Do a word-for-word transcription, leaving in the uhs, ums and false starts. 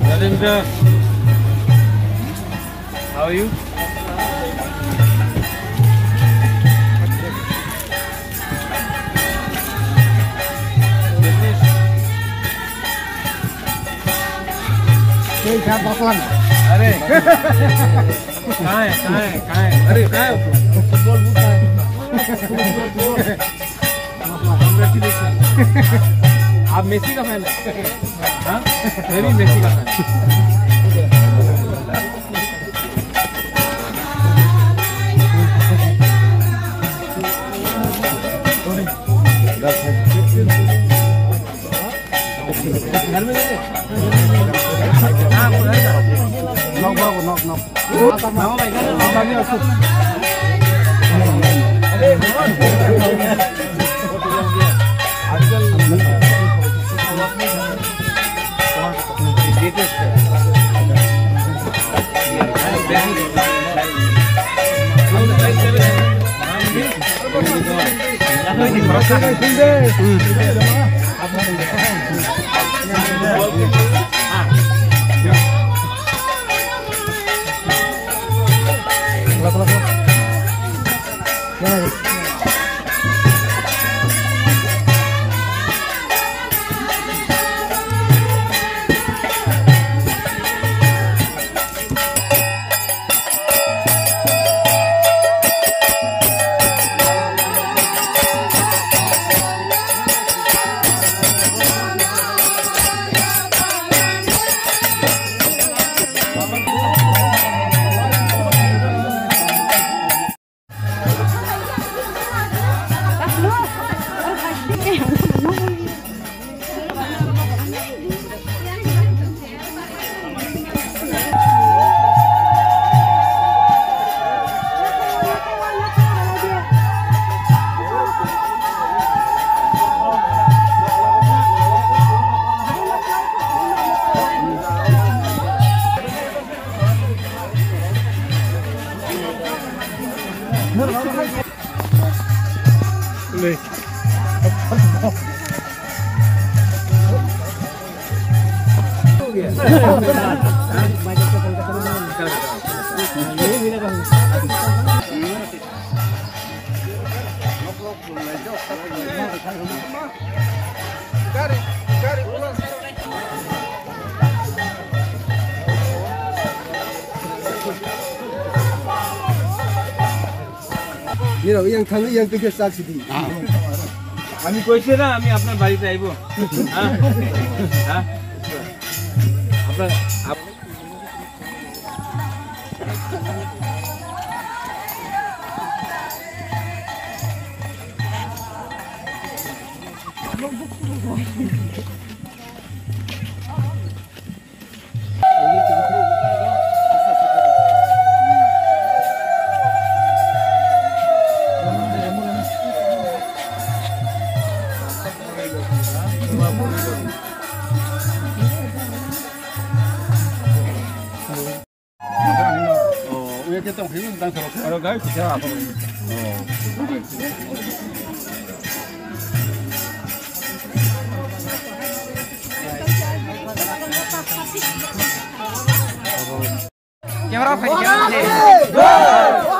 Narendra, how are you? अरे। कहाँ है, कहाँ है, कहाँ है? अरे, कहाँ है? फुटबॉल बूट कहाँ है? Congratulations। आप मेसी का फैन है? हाँ? मैं भी मेसी का fan. Knock, bro, knock, knock. Nirok yang thangwi yang twi khe chak sidi. আমি কৈছে না আমি আপনার বাড়িতে আইব। হ্যাঁ? হ্যাঁ? আপনার up- Camera off khaidi, camera off khaidi.